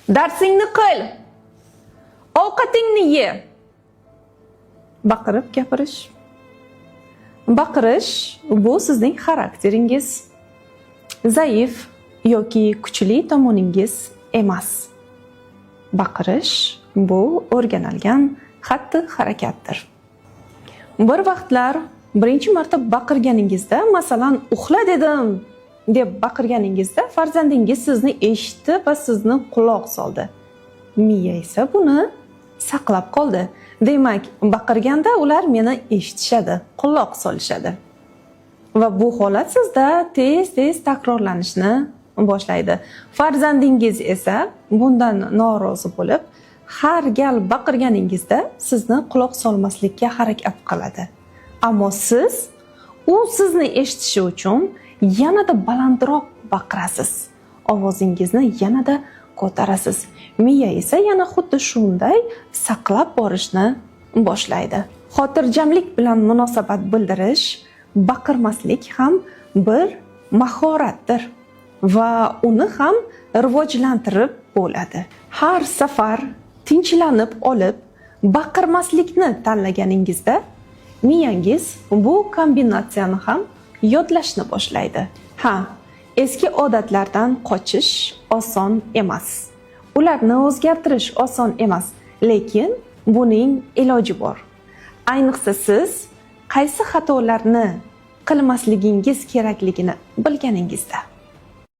Darsingni qil. Ovqatingni ye. Baqirib gapirish. Baqirish bu sizning xarakteringiz. Zaif yoki kuchli tomoningiz emas. Baqirish bu o'rganilgan xatti-harakatdir. Bir vaqtlar birinchi marta baqirganingizda, masalan, "Uxla dedim" deb baqirganingizda farzandingiz sizni eshitdi va sizni quloq soldi. Miya esa buni saqlab qoldi. Demak, baqirganda ular meni eshitishadi, quloq solishadi. Va bu holat sizda tez-tez takrorlanishni boshlaydi. Farzandingiz esa bundan norozi bo'lib, har gal baqirganingizda sizni quloq solmaslikka harakat qiladi. Ammo siz u sizni eshitishi uchun yanada balandroq baqirasiz. Ovozingizni yanada ko'tarasiz. Miya esa yana xuddi shunday saqlab borishni boshlaydi. Xotirjamlik bilan munosabat bildirish, baqirmaslik ham bir mahoratdir va uni ham rivojlantirib bo'ladi. Har safar tinchlanib olib, baqirmaslikni tanlaganingizda miyangiz bu kombinatsiyani ham yodlashni boshlaydi. Ha, eski odatlardan qochish oson emas. Ularni o'zgartirish oson emas, lekin buning iloji bor. Ayniqsa siz qaysi xatolarni qilmasligingiz kerakligini bilganingizda.